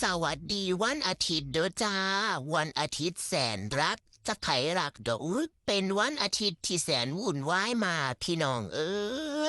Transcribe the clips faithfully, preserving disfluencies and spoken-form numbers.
สวัสดีวันอาทิตย์เด้อจ้า วันอาทิตย์แสนรัก จะไผรักดอก อุ๊ย เป็นวันอาทิตย์ที่แสนวุ่นวายมาก พี่น้องเอ้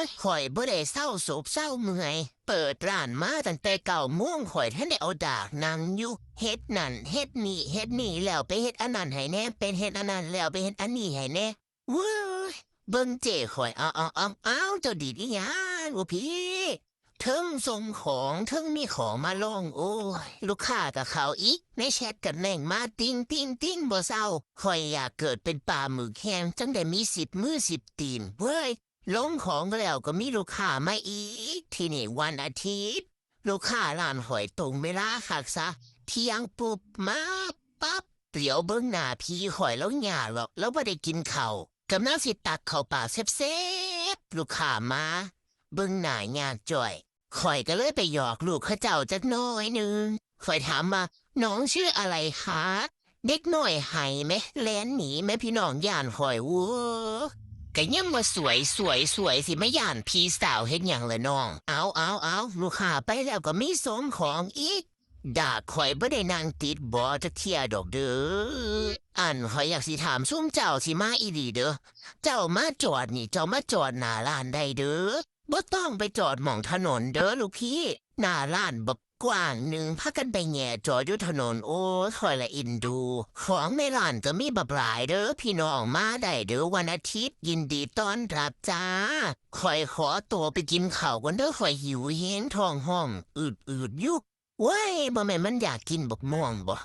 ย ข่อยบ่ได้เซาโศกเซาเมื่อย เปิดร้านมาตั้งแต่เก้าโมง ข่อยทันได้เอาดากนั่งอยู่ เฮ็ดนั่น เฮ็ดนี่ เฮ็ดนี่ แล้วไปเฮ็ดอันนั้นให้แหน่ ไปเฮ็ดอันนั้น แล้วไปเฮ็ดอันนี้ให้แหน่ เว้ย เบิ่งเจ้ข่อย เอา เอา เอา เอา เจ้าดีดอีหยังลูกพี่ เทิงส่งของ เทิงมีของมาลอง โอ้ย ลูกค้าก็เข้าอีก ในแชทก็แม่งมาติ๊ง ติ๊ง ติ๊ง บ่เซา ข่อยอยากเกิดเป็นปลาหมึกแฮง จั่งได้มีสิบมือสิบตีน เว้ย ลงของแล้วก็มีลูกค้ามาอีก ทีนี้วันอาทิตย์ ลูกค้าร้านข่อยตรงเวลาคักซะ เที่ยงปุ๊บมาปั๊บ เหลียวเบิ่งหน้าพี่ข่อย ลาวยากหรอก ลาวบ่ได้กินข้าว กำลังสิตักเข้าปากแซ่บๆ ลูกค้ามา เบิ่งหน้ายากจ้อย ข่อยก็เลยไปหยอกลูกเขาเจ้าจักหน่อยหนึ่ง ข่อยถามว่า "น้องชื่ออะไรคะ" เด็กน้อยไห้แหม แล่นหนีแหม พี่น้อง ย้านข่อย โอ้ ก็ยังว่าสวย สวย สวย สิมาย้านพี่สาวเฮ็ดหยังล่ะน้อง เอา เอา เอา ลูกค้าไปแล้วก็มีส่งของอีก ดากข่อยบ่ได้นั่งติดเบาะจักเทื่อดอกเด้อ อัน ข่อยอยากสิถามซุมเจ้าสิมาอีหลีเด้อ เจ้ามาจอดนี่ เจ้ามาจอดหน้าร้านได้เด้อ บ่ต้องไปจอดหม่องถนนเด้อลูกพี่ หน้าร้านบักกว้างหนึ่ง พากันไปแหย่จอดอยู่ถนน โอ้ย ข่อยละเอ็นดู ของในร้านก็มีบักหลายเด้อ พี่น้องมาได้เด้อ วันอาทิตย์ ยินดีต้อนรับจ้า ข่อยขอตัวไปกินข้าวก่อนเด้อ ข่อยหิวแฮง ท้องฮ้องอืดๆ อยู่ เว้ย บ่แม่นมันอยากกินบักม่วงบ่